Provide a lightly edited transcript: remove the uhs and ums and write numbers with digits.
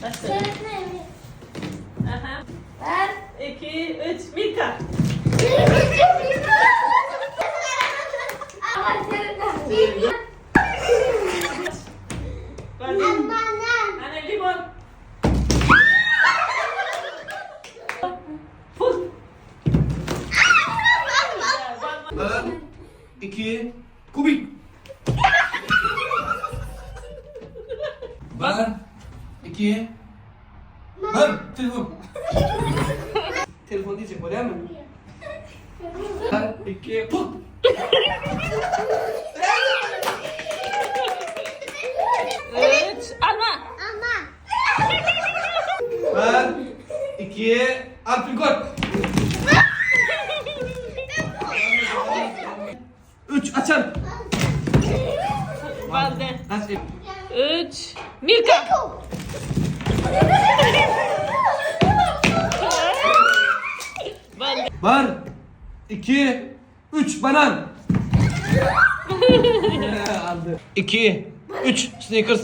Başla. Aha. 2, 3, Milka. Balde. Ana limon. Pul. Bir, iki, kubik. Bir, iki, bir, telefon. Telefon diyecek var değil mi? Bir, iki, put. 3, alma. Bir, iki, aprikot. Üç, açar. Balde. Kaç? 3, Milka. Balde. Bir, iki, üç, banan. Aldı. İki, üç, sneakers.